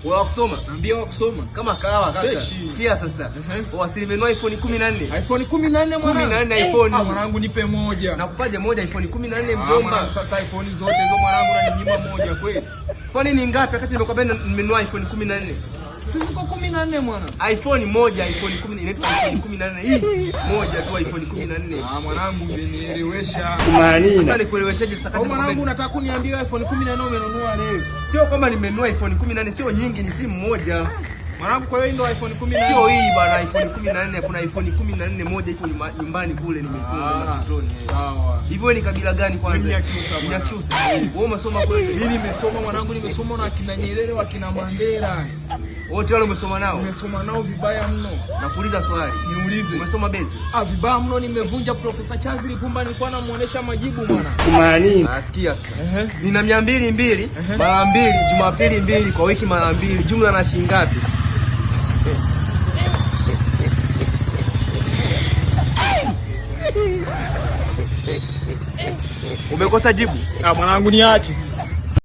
Wewe kusoma? Naambia wa kusoma. Kama kawa kaka. Freshi. Sikia sasa. Wasi nimenunua iPhone 14. iPhone 14 mwanangu. 14 iPhone. Ah, mwanangu nipe moja. Nakupaje moja iPhone 14 Ah, mjomba? mwanangu, sasa iPhone zote hizo mwanangu unaninyima moja kweli? Kwani ni ngapi wakati nimekwambia nimenunua iPhone 14? Sisi uko 14 mwana. iPhone moja, iPhone 10 inaitwa iPhone 14 hii. Moja tu iPhone 14. Ah, mwanangu umenielewesha. Sasa nikueleweshaje sasa Au kati mwanangu nimekwambia unataka kuniambia iPhone 14 umenunua leo? sio kwamba nimenunua iPhone 14, sio nyingi, ni simu moja. Mwanangu kwa hiyo hii ndo iPhone 14. Sio hii bana, iPhone 14, kuna iPhone 14 moja iko nyumbani kule nimeitunza na Ah, kitroni. sawa. Hivyo wewe ni kabila gani kwanza? Mimi Nyakyusa bwana. Nyakyusa. Wewe umesoma kweli? Mimi nimesoma mwanangu, nimesoma na akina Nyerere wakina Mandela. Wote wale umesoma nao? Nimesoma nao vibaya mno. Nakuuliza swali. Niulize. Umesoma bezi? Ah, vibaya mno nimevunja Profesa Charles Lipumba nilikuwa namuonesha majibu mwana. Ah, sikia sasa. Ehe. Nina 200 mbili mara mbili Jumapili mbili kwa wiki mara mbili, jumla na shilingi ngapi? Umekosa jibu? Ah, mwanangu niache.